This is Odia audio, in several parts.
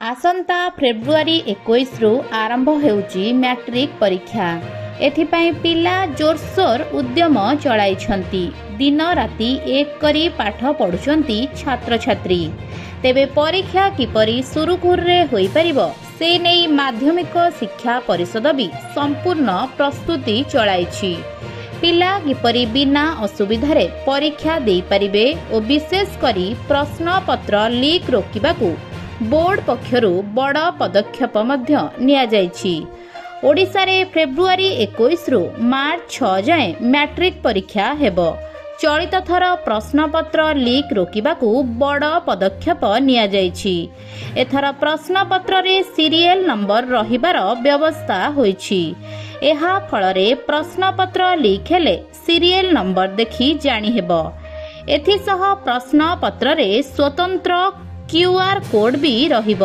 ଆସନ୍ତା ଫେବୃଆରୀ 21ରୁ ଆରମ୍ଭ ହେଉଛି ମ୍ୟାଟ୍ରିକ ପରୀକ୍ଷା। ଏଥିପାଇଁ ପିଲା ଜୋରସୋର ଉଦ୍ୟମ ଚଳାଇଛନ୍ତି। ଦିନ ରାତି ଏକ କରି ପାଠ ପଢ଼ୁଛନ୍ତି ଛାତ୍ରଛାତ୍ରୀ। ତେବେ ପରୀକ୍ଷା କିପରି ସୁରୁଖୁରୁରେ ହୋଇପାରିବ, ସେ ନେଇ ମାଧ୍ୟମିକ ଶିକ୍ଷା ପରିଷଦ ବି ସମ୍ପୂର୍ଣ୍ଣ ପ୍ରସ୍ତୁତି ଚଳାଇଛି। ପିଲା କିପରି ବିନା ଅସୁବିଧାରେ ପରୀକ୍ଷା ଦେଇପାରିବେ ଓ ବିଶେଷ କରି ପ୍ରଶ୍ନପତ୍ର ଲିକ୍ ରୋକିବାକୁ ବୋର୍ଡ ପକ୍ଷରୁ ବଡ଼ ପଦକ୍ଷେପ ମଧ୍ୟ ନିଆଯାଇଛି। ଓଡ଼ିଶାରେ ଫେବୃଆରୀ 21ରୁ ମାର୍ଚ୍ଚ 6 ଯାଏଁ ମ୍ୟାଟ୍ରିକ ପରୀକ୍ଷା ହେବ। ଚଳିତ ଥର ପ୍ରଶ୍ନପତ୍ର ଲିକ୍ ରୋକିବାକୁ ବଡ଼ ପଦକ୍ଷେପ ନିଆଯାଇଛି। ଏଥର ପ୍ରଶ୍ନପତ୍ରରେ ସିରିଏଲ ନମ୍ବର ରହିବାର ବ୍ୟବସ୍ଥା ହୋଇଛି। ଏହା ଫଳରେ ପ୍ରଶ୍ନପତ୍ର ଲିକ୍ ହେଲେ ସିରିଏଲ ନମ୍ବର ଦେଖି ଜାଣିହେବ। ଏଥିସହ ପ୍ରଶ୍ନପତ୍ରରେ ସ୍ୱତନ୍ତ୍ର କ୍ୟୁଆର୍ କୋଡ୍ ବି ରହିବ।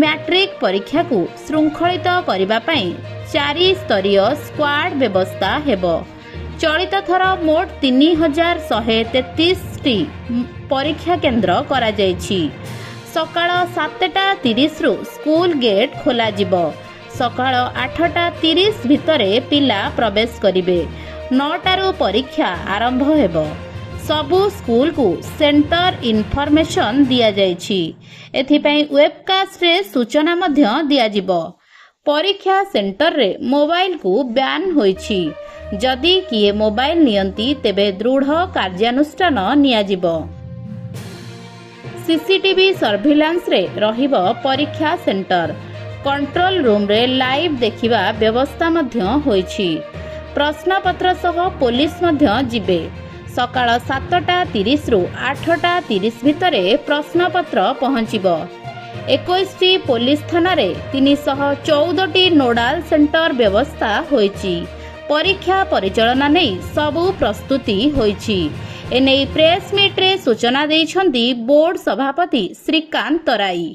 ମ୍ୟାଟ୍ରିକ ପରୀକ୍ଷାକୁ ଶୃଙ୍ଖଳିତ କରିବା ପାଇଁ 4 ସ୍ତରୀୟ ସ୍କ୍ୱାଡ୍ ବ୍ୟବସ୍ଥା ହେବ। ଚଳିତ ଥର ମୋଟ 3133ଟି ପରୀକ୍ଷା କେନ୍ଦ୍ର କରାଯାଇଛି। ସକାଳ 7ଟା 30ରୁ ସ୍କୁଲ ଗେଟ୍ ଖୋଲାଯିବ। ସକାଳ 8ଟା 30 ଭିତରେ ପିଲା ପ୍ରବେଶ କରିବେ। 9ଟାରୁ ପରୀକ୍ଷା ଆରମ୍ଭ ହେବ। ସବୁ ସ୍କୁଲକୁ ସେଣ୍ଟର ଇନଫର୍ମେସନ ଦିଆଯାଇଛି। ଏଥିପାଇଁ ୱେବକାଷ୍ଟରେ ସୂଚନା ମଧ୍ୟ ଦିଆଯିବ। ପରୀକ୍ଷା ସେଣ୍ଟରରେ ମୋବାଇଲକୁ ବ୍ୟାନ୍ ହୋଇଛି। ଯଦି କିଏ ମୋବାଇଲ ନିଅନ୍ତି, ତେବେ ଦୃଢ଼ କାର୍ଯ୍ୟାନୁଷ୍ଠାନ ନିଆଯିବ। ସିସିଟିଭି ସର୍ଭିଲାନ୍ସରେ ରହିବ ପରୀକ୍ଷା ସେଣ୍ଟର। କଣ୍ଟ୍ରୋଲ ରୁମ୍ରେ ଲାଇଭ୍ ଦେଖିବା ବ୍ୟବସ୍ଥା ମଧ୍ୟ ହୋଇଛି। ପ୍ରଶ୍ନପତ୍ର ସହ ପୋଲିସ ମଧ୍ୟ ଯିବେ। ସକାଳ 7ଟା 30ରୁ 8ଟା 30 ଭିତରେ ପ୍ରଶ୍ନପତ୍ର ପହଞ୍ଚିବ। 21ଟି ପୋଲିସ ଥାନାରେ 314ଟି ନୋଡାଲ ସେଣ୍ଟର ବ୍ୟବସ୍ଥା ହୋଇଛି। ପରୀକ୍ଷା ପରିଚାଳନା ନେଇ ସବୁ ପ୍ରସ୍ତୁତି ହୋଇଛି। ଏନେଇ ପ୍ରେସମିଟ୍ରେ ସୂଚନା ଦେଇଛନ୍ତି ବୋର୍ଡ ସଭାପତି ଶ୍ରୀକାନ୍ତ ତରାଇ।